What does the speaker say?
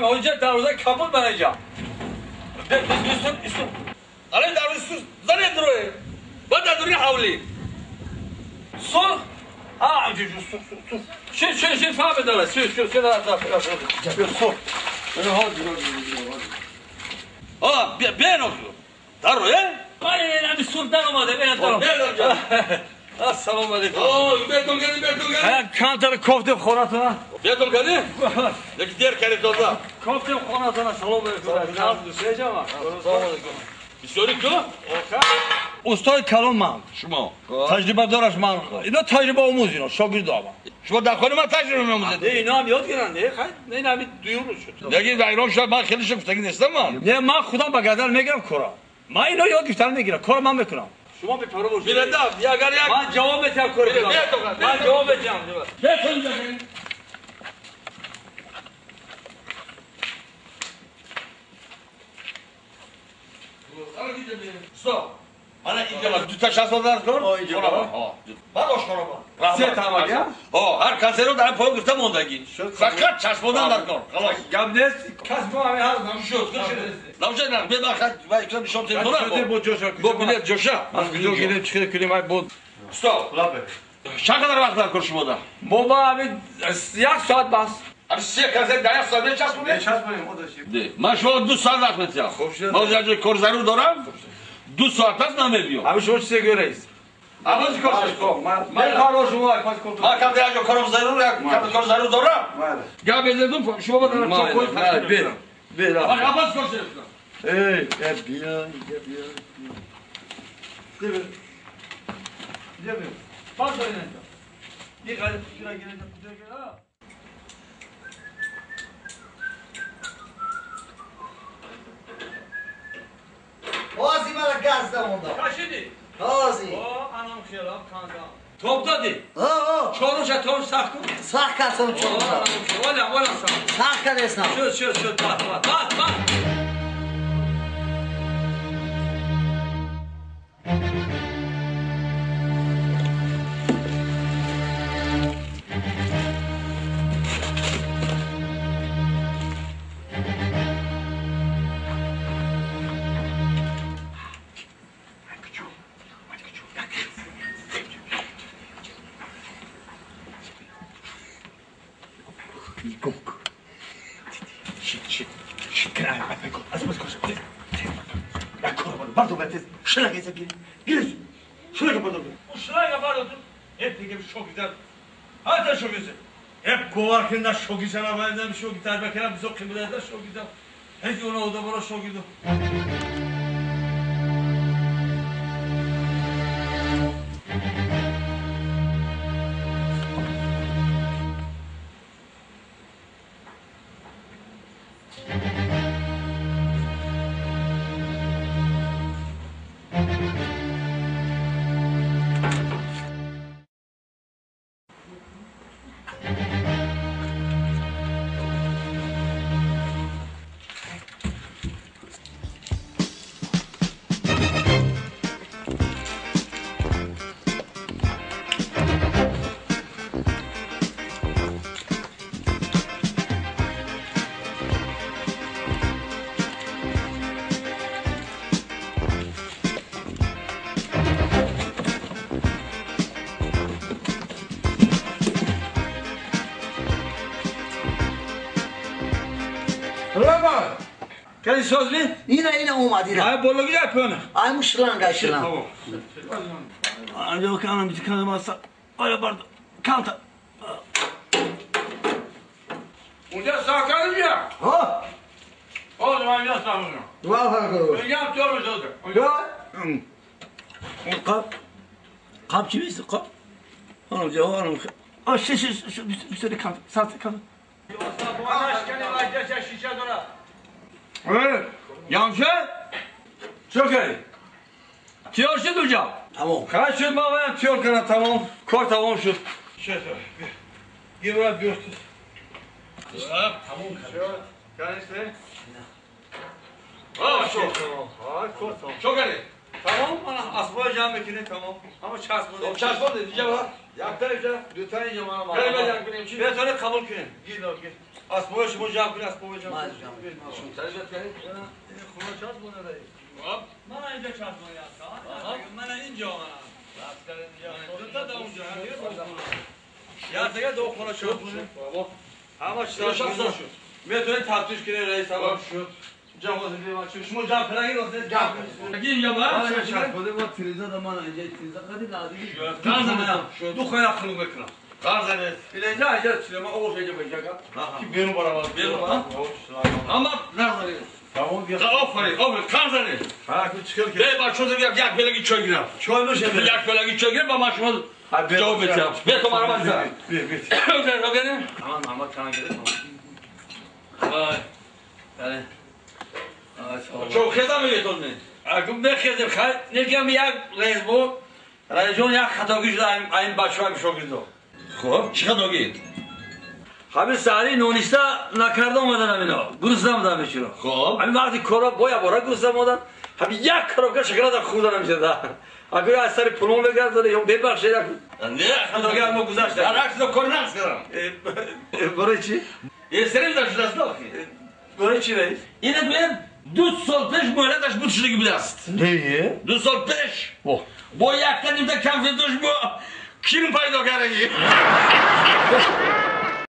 اونجا دروازه کبود من اینجا. استون استون. الان دروازه زنی دروه. بعد دروی حولی. سرخ. آه شو شو شو فهم داره شو شو شو داره سرخ. آه بینو دروه؟ آره همین سرخ در اومده بین دارم. السلام علیکم. آه بیتون کردی بیتون کردی. کانتر کوفته خونتونه. بیتون کردی؟ یکی دیر کردی تازه. کوفته خونتونه سلام علیکم. سلام سلام علیکم. بسیاری کو؟ استاد کلام من. شما. تجربه دارش من. اینا تجربه آموز اینا شاگرد آما. شما در خونه من تجربه می‌آموزید. نه اینا هم یاد گیرن نه خیلی نه اینا هم دیور شد. دیگه در ایران شاید من خیلی شگفتگی نیستم من. نه من خودم با گردن میگیرم کارا. من اینا یاد گرفتن میگیرم کارا من میکنم. شما به پرو باشید. بیرنده اگر یک من جواب میدم کار کنم. من جواب میدم. بتون من اینجا دو تا 60 دلار کن. ها. بعد آشکارا با. سه تا مگه؟ ها هر کنسرو در پای گرفته موندگی. فقط چشم در کن. خلاص. گم نیست. کس با همه هر شد. نمیشه نه به بخت و یک نشون تلفن. با جوشا. با بلیت جوشا. از کجا گیره چه کنیم ای بود. استاد. لبه. چقدر وقت در کار شما ده؟ بابا همین یک ساعت بس. همین سه کنسرت در یک ساعت چسبونی؟ چسبونیم خودش. من شما 2 ساعت وقت میدم. من یه کار ضرور دارم. 2 ساعت پس نمی‌بیام. همین شما چیزی گویا رئیس؟ عوض کار من کار شما پس کنترل. من کم دیگه کارم ضرور کم کار ضرور دارم. گپ بزنم شما با دارم چه کوی بی بی عوض کار ای بیا بیا بیا بیا بیا باز دارین یه قدر شورا گیره بازی مرا گز دمونده. کشیدی؟ بازی. او anam خیالم kanka. Topdadı. O. Çoruşa toş sağ kul. Sağ kalsın çoruşa. Ola ola sağ. Sağ kalsın. Şu şu şu bak bak bak bak. Çok güzel. Hatta çok güzel. Hep kovarkında çok güzel haberden çok güzel. Bakın biz o kimilerden çok güzel. Hiç ona o da bana çok güzel. Kali söz mi? Yine yine olmadı yine. Ay bolu güzel pönü. Ay muşlan kaşılan. Tamam. Ay bakalım bir kanamazsa. Ay pardon. Kanta. Unca sakalım ya. Ha? O zaman ya sakalım. Var var. Unca diyoruz oldu. Ya. Kap. Kap kimi kap? Hanım cevap Ah şu şu şu bir sürü kap. Sat kap. Evet. Yanlış. Çok iyi. Tiyор şut hocam. Tamam. Kaç şut baba tiyор kana tamam. Kor tamam şut. Şut. Bir buraya bir. Tamam. Kendisi. Ha çok. Ha kor tamam. Çok iyi. Tamam bana asma cam tamam. Ama çarpma. Çarpma dedi cevap. Yaktır işte. Lütfen cam ama. Gel ben yak benim için. Bir tane kabul kün. Gir al gir. اسباب شما جمع کنید، اسباب جمع من کنید. جمع خونه چسبونه رئیس. من اینجا چسبونه هستم. من اینجا من. دو تا دا اونجا. یا دیگه دو خونه چسبونه. همه چیز شد. میتونید تفتیش کنید رئیس هم. شد. جمع کنید. شما جمع کنید. جمع کنید. اینجا با چسبونه با تریزا da من اینجا تریزا خیلی نازیک. قرض دو خونه خلوق میکنم. قرض اینجا اینجا چیزا من اول اینجا بگم که بیرون برام. بیرون. اما نزنید. Tamam بیا. آفرین آفرین قرض ها کو چیکار به بچه‌ها یک بلگی چای گیرم. چای نوشه یک بلگی چای گیرم با من شما جواب بدم. به تو مرا بزن. بیا بیا. Tamam Tamam ama kana gelir. Vay. بله. چون خیزم میتونه. اگه بخیزم خیلی نگم یک رئیس بود. رئیس جون یک خطاگی شده این بچه‌ها شاگردا. خب چه خطاگی؟ همین سری نونیستا نکرده اومدن اینا. گروسنه بودن بیچاره. خب همین وقتی کرا بایا بارا گروسنه بودن. همین یک کروکه شکلات خوردن میشه. اگه از سر پولمون بگردونه یا ببخشید. نه خطاگی ما گذشت. در عکس کار نقص کردم. برای چی؟ یه سری داشت دست آخی. برای چی رئیس؟ اینه دویم 2 سال پیش مهلتش بود شده بوده است. نه. 2 سال پیش. با یک تا نیم تا کم فیتوش با کیرم پیدا کردی.